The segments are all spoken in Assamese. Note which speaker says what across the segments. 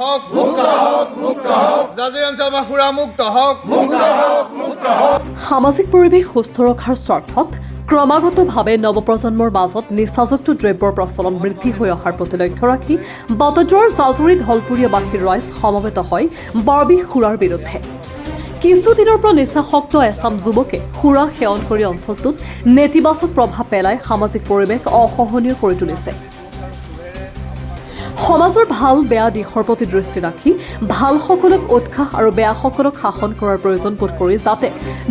Speaker 1: হওক, মুক্ত হওক, মুক্ত হওক। জাজৰি অঞ্চল সুৰা মুক্ত হওক, মুক্ত হওক, মুক্ত হওক।
Speaker 2: সামাজিক পৰিৱেশ সুস্থ ৰখাৰ স্বাৰ্থত ক্ৰমাগতভাৱে নৱপ্ৰজন্মৰ মাজত নিচাযুক্ত দ্ৰব্যৰ প্ৰচলন বৃদ্ধি হৈ অহাৰ প্ৰতি লক্ষ্য ৰাখি বটদ্ৰৱাৰ জাজৰি ধলপুৰীয়াবাসীৰ ৰাইজ সমবেত হয় বৰবিহ সুৰাৰ বিৰুদ্ধে। কিছুদিনৰ পৰা নিচাসক্ত এচাম যুৱকে সুৰা সেৱন কৰি অঞ্চলটোত নেতিবাচক প্ৰভাৱ পেলাই সামাজিক পৰিৱেশ অসহনীয় কৰি তুলিছে। সমাজৰ ভাল বেয়া দিশৰ প্ৰতি দৃষ্টি ৰাখি ভালসকলক উৎসাহ আৰু বেয়াসকলক শাসন কৰাৰ প্ৰয়োজন বোধ কৰি যাতে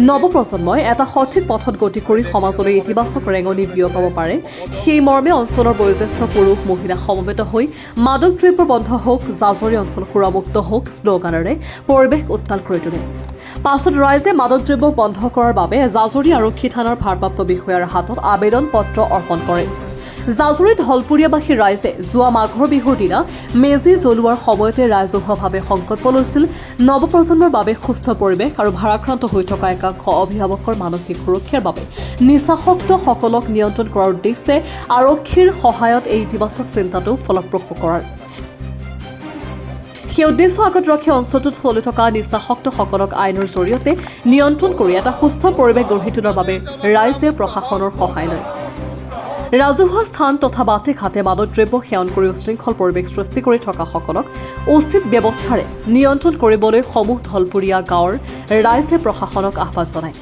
Speaker 2: নৱপ্ৰজন্মই এটা সঠিক পথত গতি কৰি সমাজলৈ ইতিবাচক ৰেঙনি বিয়পাব পাৰে, সেই মৰ্মে অঞ্চলৰ বয়োজ্যেষ্ঠ পুৰুষ মহিলা সমবেত হৈ "মাদক দ্ৰব্য বন্ধ হওক, জাজৰি অঞ্চল সুৰামুক্ত হওক" শ্লোগানেৰে পৰিৱেশ উত্তাল কৰি তোলে। পাছত ৰাইজে মাদক দ্ৰব্য বন্ধ কৰাৰ বাবে জাজৰি আৰক্ষী থানাৰ ভাৰপ্ৰাপ্ত বিষয়াৰ হাতত আবেদন পত্ৰ অৰ্পণ কৰে। জাজৰি ধলপুৰীয়াবাসী ৰাইজে যোৱা মাঘৰ বিহুৰ দিনা মেজি জ্বলোৱাৰ সময়তে ৰাজহুৱাভাৱে সংকল্প লৈছিল নৱপ্ৰজন্মৰ বাবে সুস্থ পৰিৱেশ আৰু ভাৰাক্ৰান্ত হৈ থকা একাংশ অভিভাৱকৰ মানসিক সুৰক্ষাৰ বাবে নিচাসক্তসকলক নিয়ন্ত্ৰণ কৰাৰ উদ্দেশ্যে আৰক্ষীৰ সহায়ত এই ইতিবাচক চিন্তাটো ফলপ্ৰসূ কৰাৰ। সেই উদ্দেশ্য আগত ৰাখি অঞ্চলটোত চলি থকা নিচাসক্তসকলক আইনৰ জৰিয়তে নিয়ন্ত্ৰণ কৰি এটা সুস্থ পৰিৱেশ গঢ়ি তোলাৰ বাবে ৰাইজে প্ৰশাসনৰ সহায় লয়। ৰাজহুৱা স্থান তথা বাটে ঘাটে মাদক দ্ৰব্য সেৱন কৰি উশৃংখল পৰিৱেশ সৃষ্টি কৰি থকাসকলক উচিত ব্যৱস্থাৰে নিয়ন্ত্ৰণ কৰিবলৈ সমূহ ধলপুৰীয়া গাঁৱৰ ৰাইজে প্ৰশাসনক আহ্বান জনায়।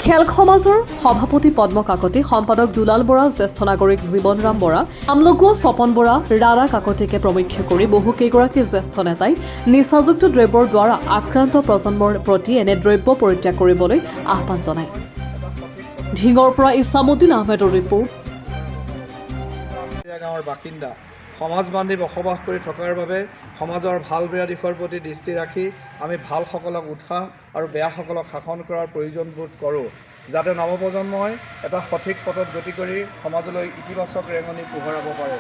Speaker 2: খেল সমাজৰ সভাপতি পদ্ম কাকতি, সম্পাদক দুলাল বৰা, জ্যেষ্ঠ নাগৰিক জীৱনৰাম বৰা, আমলগুৱা স্বপন বৰা, ৰাণা কাকতিকে প্ৰমুখ্য কৰি বহুকেইগৰাকী জ্যেষ্ঠ নেতাই নিচাযুক্ত দ্ৰব্যৰ দ্বাৰা আক্ৰান্ত প্ৰজন্মৰ প্ৰতি এনে দ্ৰব্য পৰিত্যাগ কৰিবলৈ আহ্বান জনায়। ঢিঙৰ পৰা ইছামুদ্দিন আহমেদৰ ৰিপৰ্ট।
Speaker 1: গাঁৱৰ বাসিন্দা সমাজ বান্ধি বসবাস কৰি থকাৰ বাবে সমাজৰ ভাল বেয়া দিশৰ প্ৰতি দৃষ্টি ৰাখি আমি ভালসকলক উৎসাহ আৰু বেয়াসকলক শাসন কৰাৰ প্ৰয়োজন বোধ কৰোঁ, যাতে নৱপ্ৰজন্মই এটা সঠিক পথত গতি কৰি সমাজলৈ ইতিবাচক ৰেঙনি পোহৰাব পাৰে।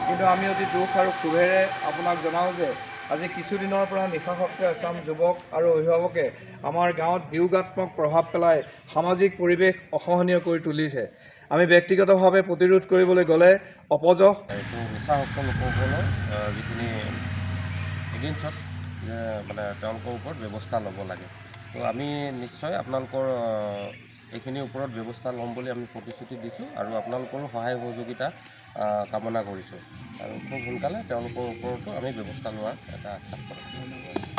Speaker 1: কিন্তু আমি অতি দুখ আৰু ক্ষোভেৰে আপোনাক জনাওঁ যে আজি কিছুদিনৰ পৰা নিশাসক্ত এচাম যুৱক আৰু অভিভাৱকে আমাৰ গাঁৱত বিয়োগাত্মক প্ৰভাৱ পেলাই সামাজিক পৰিৱেশ অসহনীয় কৰি তুলিছে। আমি ব্যক্তিগতভাৱে প্ৰতিৰোধ কৰিবলৈ গ'লে অপযশ
Speaker 3: এইটো নিচাসক্ত লোকসকলৰ যিখিনি এগেইনষ্টত যে মানে তেওঁলোকৰ ওপৰত ব্যৱস্থা ল'ব লাগে। তো আমি নিশ্চয় আপোনালোকৰ এইখিনিৰ ওপৰত ব্যৱস্থা ল'ম বুলি আমি প্ৰতিশ্ৰুতি দিছোঁ আৰু আপোনালোকৰো সহায় সহযোগিতা কামনা কৰিছোঁ আৰু খুব সোনকালে তেওঁলোকৰ ওপৰতো আমি ব্যৱস্থা লোৱাৰ এটা আশ্বাস প্ৰদান কৰিছোঁ।